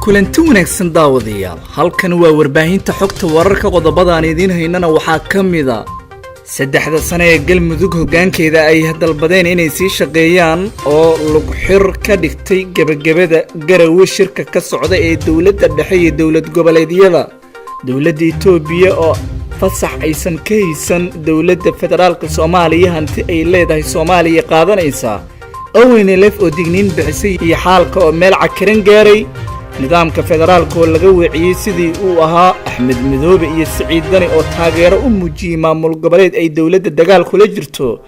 Kulanti wanaagsan daawadayaal, halkan waa warbaahinta xogta wararka. Qodobadaan idiin haynana waxaa ka mida 3da sano ee Galmudug hoggaankeeda ay dalbadeen inay sii shaqeeyaan oo lugxir ka dhigtay gebagabada Garowe shirka ka socda ee dowladda dhexe iyo dowlad goboleedyada. Dowladda Itoobiya oo fasax aysan ka haysan dowladda federaalka Soomaaliya hanti ay leedahay Soomaaliya qaadanaysaa. ONLF oo digniin bixisay iyo xaalka oo meel cakiran gaaray. Nidaamka federaalka oo laga weeciyey sidii uu ahaa. Axmed Midoobe iyo Siciid Dani oo taageero u muujiyey maamul goboleed ay dowladda dagaal kula jirto.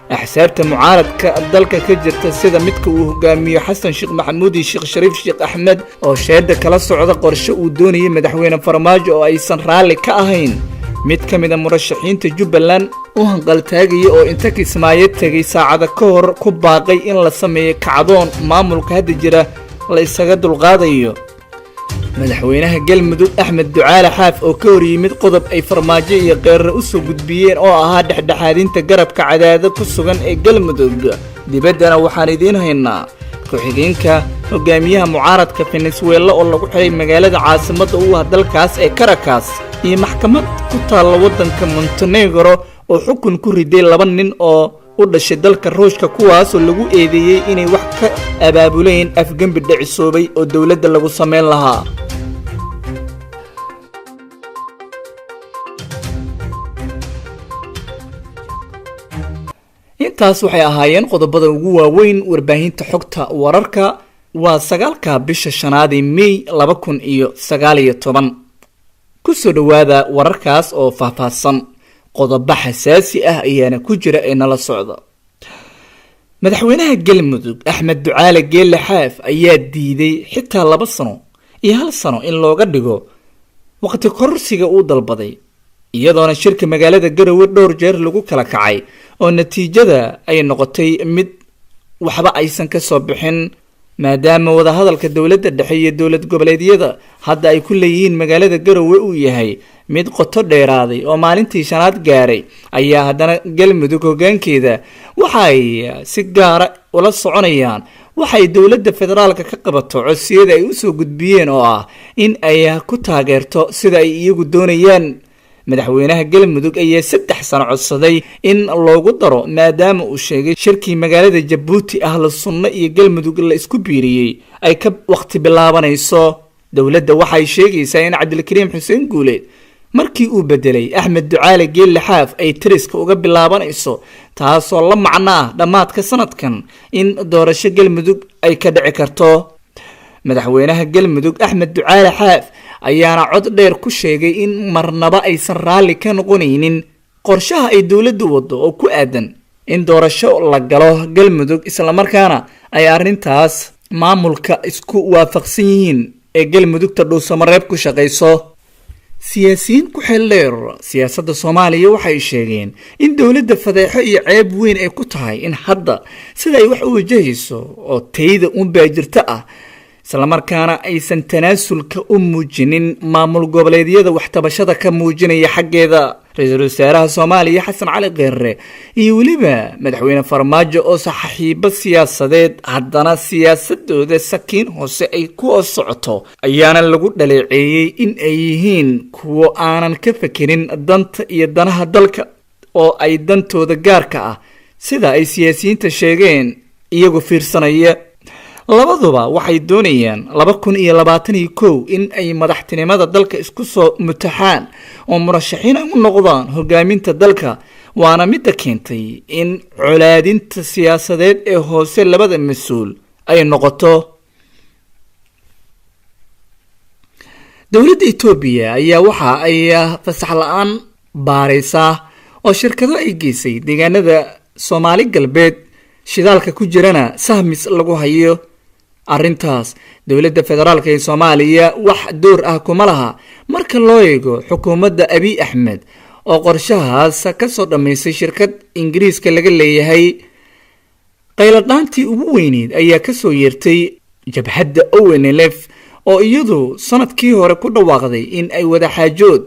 Axsaabta mucaaradka dalka ka jirta sida midka uu hogaamiyo Xasan Sheekh Maxamuud iyo Sheekh Shariif Sheekh Axmed oo sheeda kala socda qorshe uu doonayay madaxweyne Farmaajo oo aysan raalli ka ahayn. Mid ka mid a murashaxiinta Jubbaland u hanqaltaagaya oo inta Kismaayo tegay saacada ka hor ku baaqay in la sameeyo kacdoon maamulka hadda jira la isaga dulqaadayo. Madaxweynaha Galmudug Axmed Ducaale Xaaf oo ka hor yimid qodob ay Farmaajo iyo Qeerre u soo gudbiyeen oo ahaa dhexdhexaadinta garabka Cadaado ku sugan ee Galmudug. Dibaddana waxaan idiin haynaa ku-xigeenka hogaamiyaha mucaaradka Venezuela oo lagu xiray magaalada caasimadda u ah dalkaas ee Caracas, iyo maxkamad ku taalla waddanka Montenegro oo xukun ku riday 2 nin oo u dhashay dalka Ruushka, kuwaasoo lagu eedeeyey inay wax ka abaabuleen afgembi dhicisoobay oo dowladda lagu samayn lahaa. Intaas waxay ahaayeen qodobada ugu waaweyn warbaahinta xogta wararka. Waa 9ka bisha 5aad ee May 2019. Ku soo dhowaada wararkaas oo faahfaahsan. Qodobo xasaasi ah ayaana ku jira ee nala socda. Madaxweynaha Galmudug Axmed Ducaale Geelle Xaaf ayaa diiday xitaa 2 sano iyo 1 sano in looga dhigo waqti kororsiga uu dalbaday, iyadoona shirka magaalada Garowe dhowr jeer lagu kala kacay oo natiijada ay noqotay mid waxba aysan ka soo bixin, maadaama wadahadalka dowladda dhexe iyo dowlad goboleedyada hadda ay ku leeyihiin magaalada Garowe uu yahay mid qoto dheeraaday oo maalintii 5aad gaaray. Ayaa haddana Galmudug hoggaankeeda waxay si gaara ula soconayaan waxay dowladda federaalka ka qabato codsiyada ay usoo gudbiyeen oo ah in ay ku taageerto sida ay iyagu doonayaan. Madaxweynaha Galmudug ayaa 3 sano codsaday in loogu daro, maadaama uu sheegay shirkii magaalada Jabuuti Ahlu Sunna iyo Galmudug la isku biiriyey ay ka waqti bilaabanayso. Dowladda waxay sheegaysaa in Cabdilkariim Xuseen Guuleed markii uu bedelay Axmed Ducaale Geelle Xaaf ay tiriska uga bilaabanayso, taasoo la macno ah dhammaadka sanadkan in doorasho Galmudug ay ka dhici karto. Madaxweynaha Galmudug Axmed Ducaale Xaaf ayaana cod dheer ku sheegay in marnaba aysan raalli ka noqonaynin qorshaha ay dowladdu waddo oo ku aadan in doorasho la galo Galmudug, islamarkaana ay arrintaas maamulka isku waafaqsan yihiin ee Galmudugta Dhuusamareeb ku shaqayso. Siyaasiyiin ku xeel dheer siyaasadda Soomaaliya waxay sheegeen in dowladda fadeexo iyo ceeb weyn ay ku tahay in hadda sida ay wax u wajahayso oo tayda unbaa jirta ah, islamarkaana aysan tanaasulka u muujinin maamul goboleedyada waxtabashada ka muujinaya xaggeeda. Ra-iisul wasaaraha Soomaaliya Xasan Cali Kheyre iyo weliba madaxweyne Farmaajo oo saxiibo siyaasadeed haddana siyaasadooda sakiin hoose ay ku hoos socoto ayaana lagu dhaleeceeyey in ay yihiin kuwo aanan ka fekerin danta iyo danaha dalka oo ay dantooda gaarka ah sida ay siyaasiyiinta sheegeen iyagu fiirsanaya. Labaduba waxay doonayaan 2021 in ay madaxtinimada dalka isku soo mutaxaan oo murashaxiin ay u noqdaan hogaaminta dalka, waana midda keentay in colaadinta siyaasadeed ee hoose labada mas-uul ay noqoto. Dowladda Itoobiya ayaa waxa ay fasax la-aan baaraysaa oo shirkado ay geysay deegaanada Soomaali Galbeed shidaalka ku jirana sahmis lagu hayo. Arrintaas dowladda federaalka ee Soomaaliya wax door ah kuma laha marka loo eego xukuumadda Abiy Axmed oo qorshahaas ka soo dhammaysay shirkad Ingiriiska laga leeyahay. Qayladhaantii ugu weyneyd ayaa ka soo yeertay jabhadda ONLF oo iyadu sanadkii hore ku dhawaaqday in ay wadaxaajood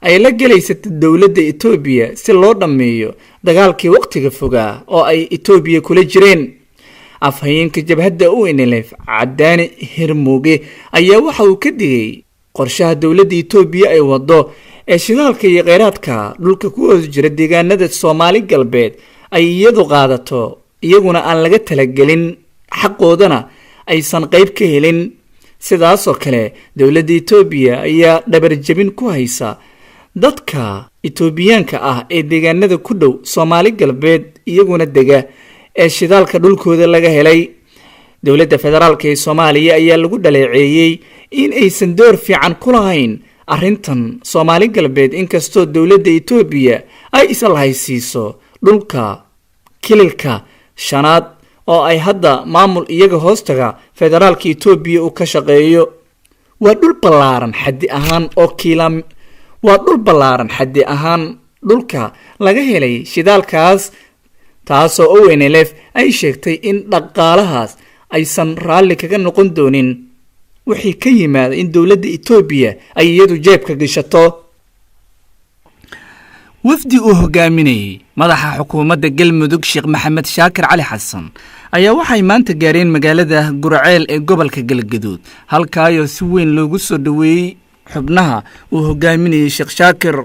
ay la gelaysato dowladda Itoobiya si loo dhammeeyo dagaalkii waqtiga fogaa oo ay Itoobiya kula jireen. Afhayeenka jabhadda ONLF Cadaani Hirmuge ayaa waxa uu ka digay qorshaha dowladda Itoobiya ay wado ee shidaalka iyo kheyraadka dhulka ku hoos jira deegaanada Soomaali Galbeed ay iyadu qaadato, iyaguna aan laga talagelin, xaqoodana aysan qayb ka helin. Sidaasoo kale dowladda Itoobiya ayaa dhabarjabin ku haysa dadka Itoobiyaanka ah ee deegaanada ku dhow Soomaali Galbeed iyaguna dega ee shidaalka dhulkooda laga helay. Dowladda federaalka ee Soomaaliya ayaa lagu dhaleeceeyey in aysan door fiican ku lahayn arrintan Soomaali Galbeed, inkastoo dowladda Itoobiya ay islahaysiiso dhulka kililka shanaad oo ay hadda maamul iyaga hoostaga federaalka Itoobiya uu ka shaqeeyo. Waa dhul ballaaran xaddi ahaan oo kiila waa dhul ballaaran xaddi ahaan dhulka laga helay shidaalkaas, taasoo ONLF ay sheegtay in dhaqaalahaas aysan raalli kaga noqon doonin wixii ka yimaada in dowladda Itoobiya ay iyadu jeebka gashato. Wafdi uu hogaaminayey madaxa xukuumadda Galmudug Sheekh Maxamed Shaakir Cali Xasan ayaa waxay maanta gaareen magaalada Gurceel ee gobolka Galgaduud, halkaayoo si weyn loogu soo dhoweeyey xubnaha uu hogaaminayey Sheekh Shaakir.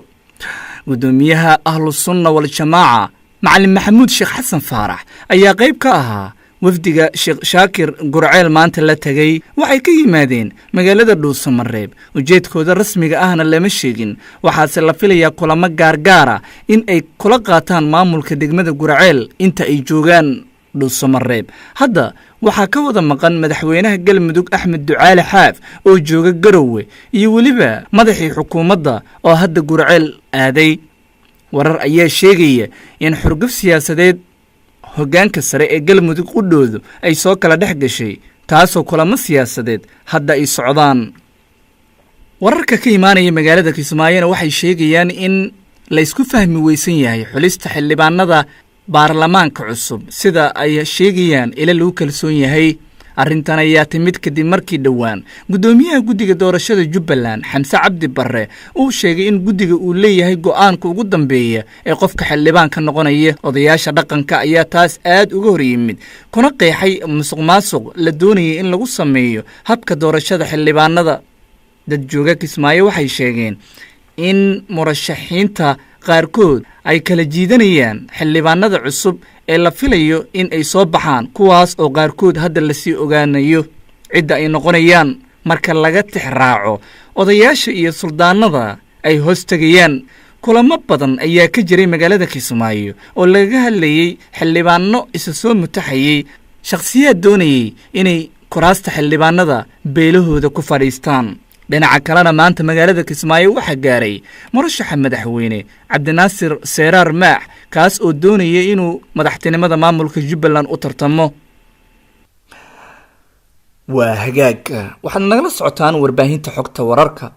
Guddoomiyaha Ahlusunna Waljamaaca Macalin Maxamuud Sheekh Xasan Faarax ayaa qayb ka ahaa wafdiga Sheekh Shaakir Gurceel maanta la tegey. Waxay ka yimaadeen magaalada Dhuusamareeb, ujeedkooda rasmiga ahna lama sheegin, waxaase la filayaa kulamo gaargaara in ay kula qaataan maamulka degmada Gurceel inta ay joogaan Dhuusamareeb. Hadda waxaa ka wada maqan madaxweynaha Galmudug Axmed Ducaale Xaaf oo jooga Garowe iyo weliba madaxii xukuumadda oo hadda Gurceel aaday. Warar ayaa sheegaya in xurguf siyaasadeed hoggaanka sare ee Galmudug qudhoodu ay soo kala dhex gashay, taasoo kulamo siyaasadeed hadda ay socdaan. Wararka ka imaanaya magaalada Kismaayona waxay sheegayaan in la isku fahmi weysan yahay xulista xildhibaanada baarlamaanka cusub, sida ay sheegayaan ila lagu kalsoon yahay. Arrintan ayaa timid kadib markii dhowaan guddoomiyaha guddiga doorashada Jubbaland Xamse Cabdi Barre uu sheegay in guddiga uu leeyahay go'aanka ugu dambeeya ee qofka xildhibaanka noqonaya. Odayaasha dhaqanka ayaa taas aad uga hor yimid, kuna qeexay musuq maasuq la doonayay in lagu sameeyo habka doorashada xildhibaanada. Dad jooga Kismaayo waxay sheegeen in murashaxiinta qaarkood ay kala jiidanayaan xildhibaanada cusub ee la filayo in ay soo baxaan, kuwaas oo qaarkood hadda lasii ogaanayo cidda ay noqonayaan marka laga tix raaco odayaasha iyo suldaanada ay hoos tegayaan. Kulamo badan ayaa ka jiray magaalada Kismaayo oo lagaga hadlayey xildhibaano isa soo mutaxayey, shakhsiyaad doonayey inay kuraasta xildhibaanada beelahooda ku fadhiistaan. Dhinaca kalena maanta magaalada Kismaayo waxaa gaaray murashaxa madaxweyne Cabdinaasir Seeraar Maax, kaas oo doonaya inuu madaxtinimada maamulka Jubbaland u tartamo. Waa hagaag, waxaad nagala socotaan warbaahinta xogta wararka.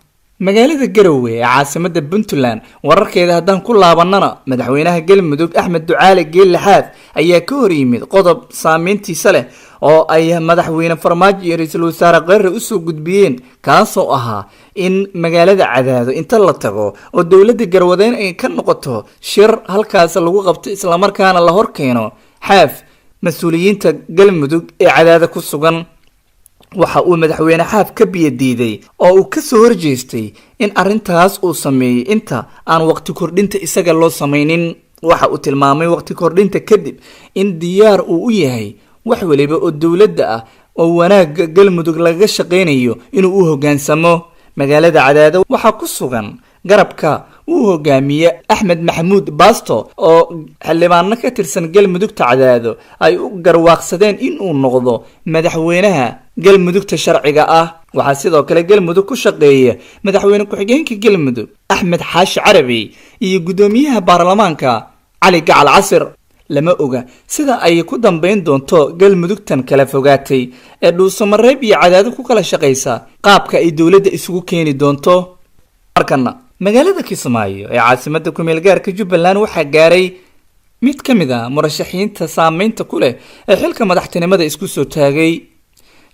Magaalada Garowe ee caasimada Puntland wararkeeda haddaan ku laabanana, madaxweynaha Galmudug Axmed Ducaale Geelle Xaaf ayaa ka hor yimid qodob saameyntiisa leh oo ay madaxweyne Farmaajo iyo ra-iisul wasaare Kheyre usoo gudbiyeen, kaasoo ahaa in magaalada Cadaado inta la tago oo dowladda garwadeyn ay ka noqoto shir halkaas lagu qabto, islamarkaana la horkeeno Xaaf mas-uuliyiinta Galmudug ee Cadaado ku sugan. Waxa uu madaxweyne Xaaf ka biyadiiday oo uu ka soo horjeestay in arrintaas uu sameeyey inta aan waqti kordhinta isaga loo samaynin. Waxa uu tilmaamay waqti kordhinta kadib in diyaar uu u yahay wax waliba oo dowladda ah oo wanaagga Galmudug lagaga shaqaynayo inuu u hoggaansamo. Magaalada Cadaado waxaa ku sugan garabka uu hogaamiye Axmed Maxamuud Baasto oo xildhibaano ka tirsan Galmudugta Cadaado ay u garwaaqsadeen in uu noqdo madaxweynaha Galmudugta sharciga ah. Waxaa sidoo kale Galmudug ku shaqeeya madaxweyne ku-xigeenka Galmudug Axmed Xaashi Carabi iyo guddoomiyaha baarlamaanka Cali Gacal Casir. Lama oga sida ay ku dambayn doonto Galmudugtan kala fogaatay ee Dhuusamareeb iyo Cadaado ku kala shaqaysa, qaabka ay dowladda isugu keeni doonto. Markana magaalada Kismaayo ee caasimada kumeel gaarka Jubbaland waxaa gaaray mid ka mid a murashaxiinta saameynta ku leh ee xilka madaxtinimada isku soo taagay.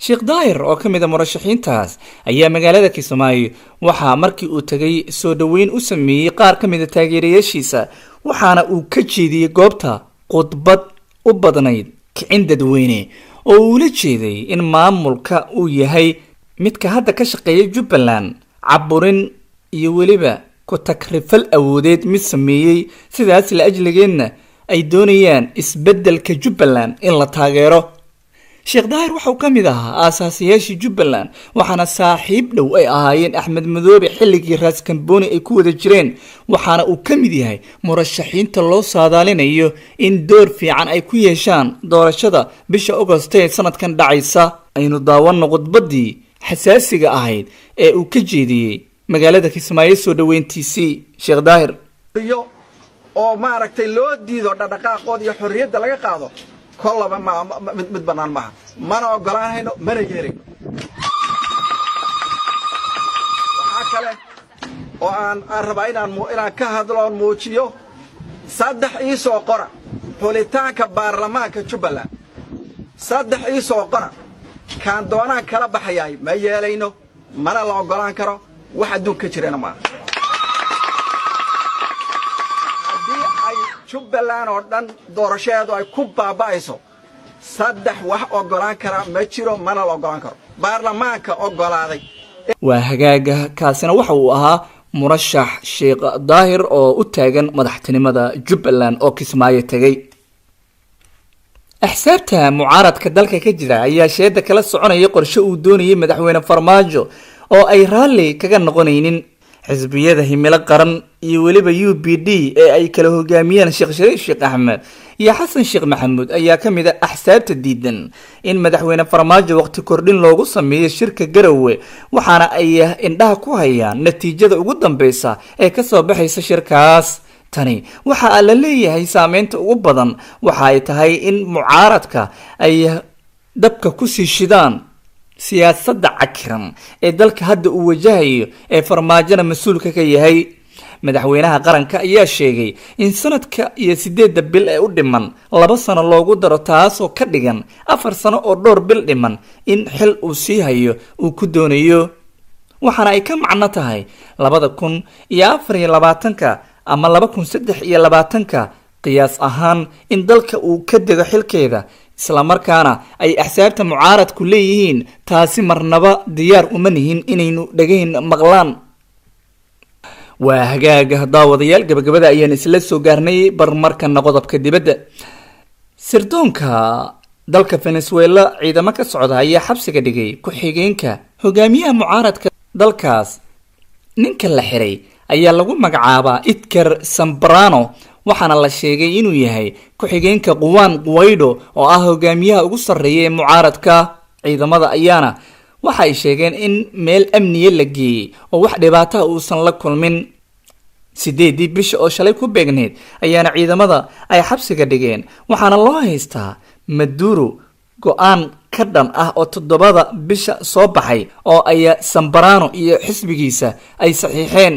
Sheekh Daahir oo ka mid a murashaxiintaas ayaa magaalada Kismaayo waxaa markii uu tegay soo dhoweyn u sameeyey qaar ka mid a taageerayaashiisa, waxaana uu ka jeediyey goobta khudbad u badnayd kicin dadweyne oo uula jeeday in maamulka uu yahay midka hadda ka shaqeeya Jubbaland caburin iyo weliba ku takrifal awoodeed mid sameeyey, sidaas la ajligeedna ay doonayaan isbeddelka Jubbaland in la taageero. Sheekh Daahir waxauu ka mid ahaa aasaasiyaashii Jubbaland, waxaana saaxiib dhow ay ahaayeen Axmed Madoobe xilligii Raas Kamboni ay ku wada jireen, waxaana uu ka mid yahay murashaxiinta loo saadaalinayo in door fiican ay ku yeeshaan doorashada bisha Agost ee sanadkan dhacaysa. Aynu daawanno khudbaddii xasaasiga ahayd ee uu ka jeediyey magaalada Kismaayo soo dhoweyntiisii Sheekh Daahir. Oo maaragtay loo diido dhaqdhaqaaqooda iyo xorriyadda laga qaado, kollaba mid bannaan maaha, mana oggolaanayno, mana yeerayno. Waxaa kale oo aan rabaa inaan ka hadlo oon muujiyo 3 ii soo qora xulitaanka baarlamaanka Jubbaland. 3 ii soo qora, kaan doonaan kala baxayaay ma yeelayno, mana la oggolaan karo, wax adduunka ka jirana maaha. Haddii ay Jubbaland oo dhan doorashadeedu ay ku baaba'ayso, 3 wax oggolaan karaa ma jiro, mana la oggolaan karo baarlamaanka oggolaaday. Waa hagaaga, kaasina waxa uu ahaa murashax Sheekh Daahir oo u taagan madaxtinimada Jubbaland oo Kismaayo tegay. Axsaabta mucaaradka dalka ka jira ayaa sheeda kala soconaya qorshe uu doonayay madaxweyne Farmaajo oo ay raalli kaga noqonaynin. Xisbiyada Himilo Qaran iyo weliba UPD ee ay kala hogaamiyeen Sheekh Shariif Sheekh Axmed iyo Xasan Sheekh Maxamuud ayaa ka mid ah axsaabta diidan in madaxweyne Farmaajo waqti kordhin loogu sameeyo shirka Garowe, waxaana ay indhaha ku hayaan natiijada ugu dambeysa ee kasoo baxaysa shirkaas. Tani waxa la leeyahay saameynta ugu badan waxa ay tahay in mucaaradka ay dabka kusii shidaan siyaasadda cakiran ee dalka hadda uu wajahayo ee Farmaajona mas-uulka ka yahay. Madaxweynaha qaranka ayaa sheegay in sanadka iyo 8da bil ee u dhiman 2 sano loogu daro, taasoo ka dhigan 4 sano oo dhowr bil dhiman in xil uu sii hayo uu ku doonayo, waxaana ay ka macno tahay 2024ka ama 2023ka qiyaas ahaan in dalka uu ka dego xilkeeda, islamarkaana ay axsaabta mucaaradku leeyihiin taasi marnaba diyaar uma nihin inaynu dhagayn maqlaan. Waa hagaaga daawadayaal, gabagabada ayaan isla soo gaarnay. Barmarkana qodobka dibadda, sirdoonka dalka Venezuela ciidamo ka socda ayaa xabsiga dhigay ku-xigeenka hogaamiyaha mucaaradka dalkaas. Ninka la xiray ayaa lagu magacaabaa Edgar Zambrano, waxaana la sheegay inuu yahay ku-xigeenka Juan Guaido oo ah hogaamiyaha ugu sarreeya ee mucaaradka. Ciidamada ayaana waxa ay sheegeen in meel amniya la geeyey oo wax dhibaataha uusan la kulmin. 8dii bisha oo shalay ku beegneyd ayaana ciidamada ay xabsiga dhigeen, waxaana loo haystaa Maduro go-aan ka dhan ah oo 7da bisha soo baxay oo ay Zambrano iyo xisbigiisa ay saxiixeen.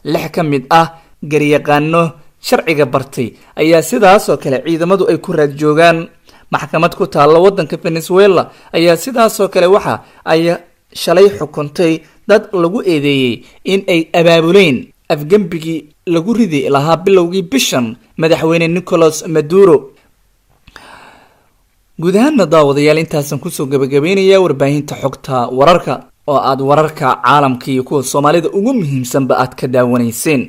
6 ka mid ah garyaqaano sharciga bartay ayaa sidaasoo kale ciidamadu ay ku raad joogaan. Maxkamad ku taalla waddanka Venezuela ayaa sidaasoo kale waxa ay shalay xukuntay dad lagu eedeeyey in ay abaabuleen afgembigii lagu ridi lahaa bilowgii bishan madaxweyne Nicolas Maduro. Guud ahaanna daawadayaal, intaasaan kusoo gabagabeynaya warbaahinta xogta wararka oo aad wararka caalamka iyo kuwa Soomaalida ugu muhiimsanba aad ka daawanayseen.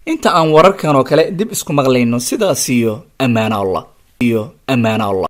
Inta aan wararkan oo kale dib isku maqlayno, sidaas iyo ammaano Allah iyo ammaano Allah.